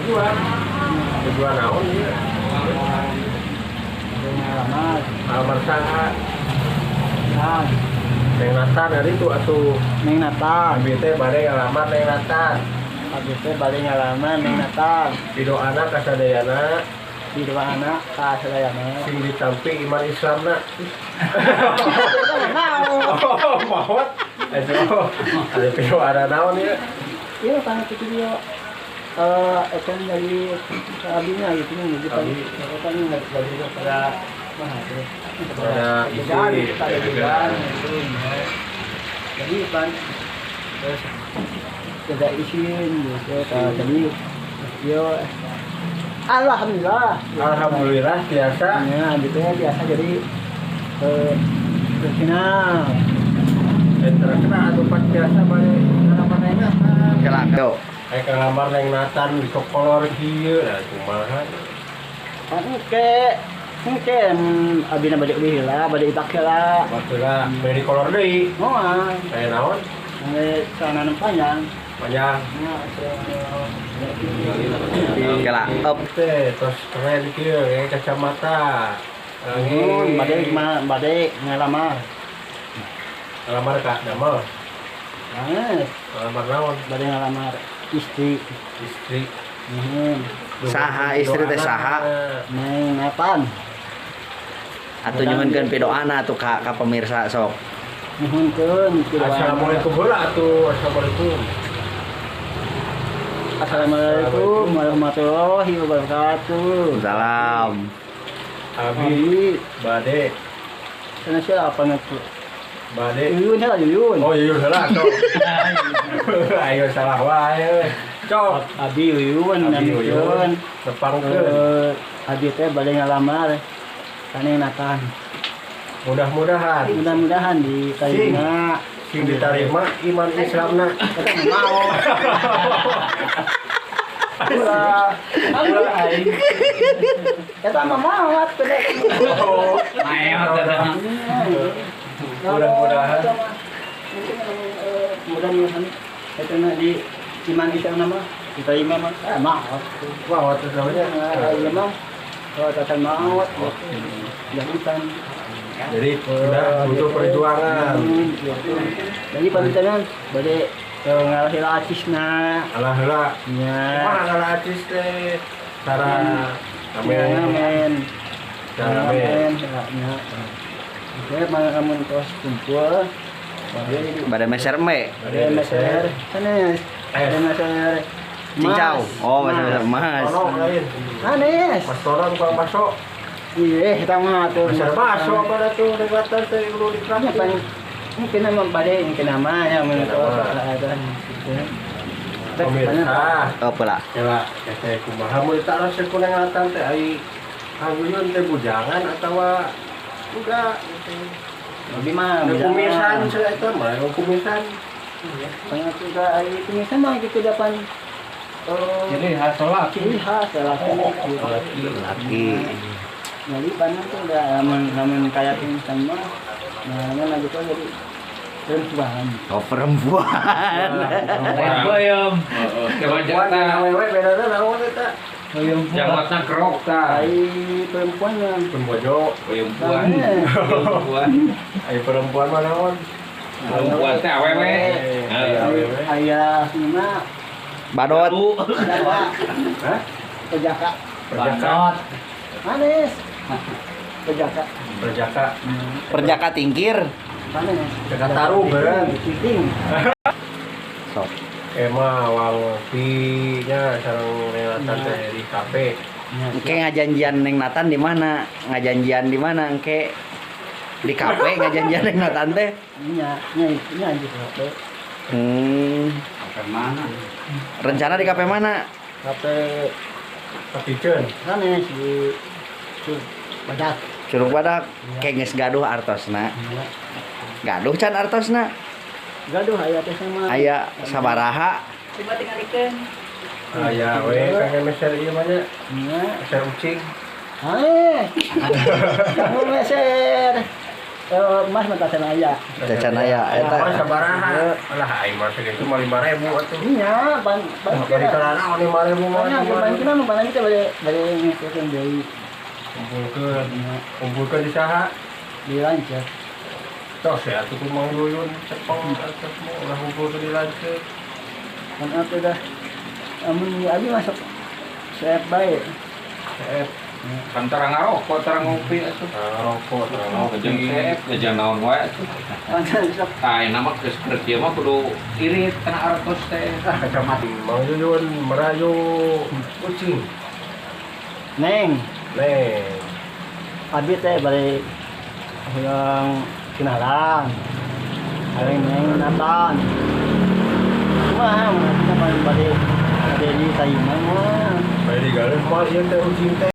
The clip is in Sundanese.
Tujuan. Tujuan naon ieu? Ngalamar. Ngalamar saha? Nah, Neng Nathan hari itu atuh. Neng Nathan. Abi teh bade ngalamar Neng Nathan. Abi teh bade ngalamar Neng Nathan. Pidoana ka sadayana. Pidoana ka sadayana. Sing ditampi iman Islamna. Mau. Oh, maot. Aduh, ada pidoana naon ieu? Iya, kan itu dia. Itu dari abinya gitu nih, jadi kan Abi. kan dari pada mana tuh? Pada isi. Pada bidan gitu ya. Jadi kan terus tidak izin gitu. Nah, jadi yo alhamdulillah. Alhamdulillah biasa. Ya, gitu ya biasa, jadi terkenal. Dan terkenal atau pas biasa bade ngalamar Neng Nathan. Kela, yo. Kayak ngalamar Neng Nathan di kolor kieu, nah kumaha? Kan engke abina bade uih lah, bade ipake lah. Baheula bade di kolor deui. Moal. Kayak naon? Nge celana panjang. Panjang. Ya, Kela, up. Teh tos keren kieu kayak kacamata. Nuhun, bade bade ngalamar. Ngalamar ka damel. Banget, Ngalamar naon? Bade ngalamar istri. Istri. Nuhun. Saha istri teh saha? Neng Nathan. Atuh nyuhunkeun pidoana atuh ka pemirsa sok. Nuhunkeun pidoana. Assalamualaikum heula atuh. Assalamualaikum. Assalamualaikum warahmatullahi wabarakatuh. Salam. Abi Abi, bade sana siapa itu? Bade. Yuyun heula, Yuyun. Oh iya salah sok. Ayo salah wae. Cok. Abi Yuyun. Abi Yuyun. Namikeun. Tepangkeun. Abi teh bade ngalamar ka Neng Nathan. Mudah-mudahan Mudah-mudahan diterima. Sing diterima iman Islamna. Eta mau. Ulah, ulah aing. Eta mah maot teh. Oh. Maot. Mudah-mudahan. Mudah-mudahan eta mah di iman Islam mah diterima mah maot. Wah, waktu namanya. Iya mah kalau tatan maot gitu. Jadi kan Jadi sudah butuh perjuangan. Jadi pamitan bade ngalah heula acisna. Alah heula. Nya. Wah, ngalah acis teh. Cara Amin. amin. Cara amin. Amin. Oke, mana kamu tos kumpul. Bade Bade meser embe. Bade meser. Sanes. Bade meser. Cincau. Oh, meser emas. Tono lain. Sanes. Mas Tono tukang bakso. Iya, eta mah tuh. Meser bakso pada tuh dekat teh kudu Nya ditraktir. pan mungkin nama bade mungkin nama ya menurut ada. Pemirsa, Oh, pula. ya teh kumaha mun tak resep ku Neng Nathan teh ai Kang Yuyun teh bujangan atawa enggak gitu. Lebih mah Ada kumisan cenah eta mah, kumisan. Banyak juga ai kumisan mah gitu depan. Oh, Jadi khas laki. ciri khas laki. Laki. Jadi panen tuh udah lamun lamun kayak kumisan mah, nah nah gitu jadi perempuan. Oh, perempuan. Boyom. Perempuan jeung awewe bedana naon eta? Jangotna kerok tah. Ai perempuan mah. Pun bojo. Perempuan. Perempuan. Ai perempuan mah naon? Perempuan teh awewe. Ai awewe. Ayah mah Badot. Jaka. Hah? Pejaka. Perjaka. Manis. Pejaka. Perjaka. Perjaka tingkir. Manis. Jaka tarung beureun. Citing. Sok. Emang wang nya sareng Neng Nathan teh di kafe. Engke ngajanjian Neng Nathan di mana? Ngajanjian di mana engke? Di kafe ngajanjian Neng Nathan teh. Nya, nya, nya di kafe. Kafe mana? Rencana di kafe mana? Kafe Kapiceun. sanes di Curug Badak. Curug Badak. Kayak geus gaduh artosna. Gaduh can artosna. Gaduh aya teh sama. Aya sabaraha? Coba tinggalikeun. Aya we pengen meser ieu mah nya. Nya. Meser ucing. Hai. Kamu meser. Emas mah tacan aya. Tacan aya eta. Mah sabaraha? Alah aing mah segitu mah 5.000 atuh. Iya, ban ban Bari kana 5.000 mah. Banyak, ban kena mah ban kita bade bade ngumpulkeun deui. Kumpulkeun. Kumpulkeun di saha? Di lanceuk. Tos ya atuh ku Mang Yuyun cepeng atuh mah ulah ngumpulkeun di lanceuk. Kan atuh dah. Amun abi masuk CF bae. CF. Kan tara ngarokok, tara ngopi atuh. Ngarokok, tara ngopi. Jeung CF jajan naon wae atuh. Kan sok Tah ayeuna mah geus keur kieu mah kudu irit kana artos teh. Ah, kacamata. Mang Yuyun merayu kucing. Neng. Neng. Abi teh bade hoyong kenalan. Hoyong Neng Nathan. Kumaha mun kita bade bade di tayuman mah. Bade digaleuh mah ieu teh ucing teh.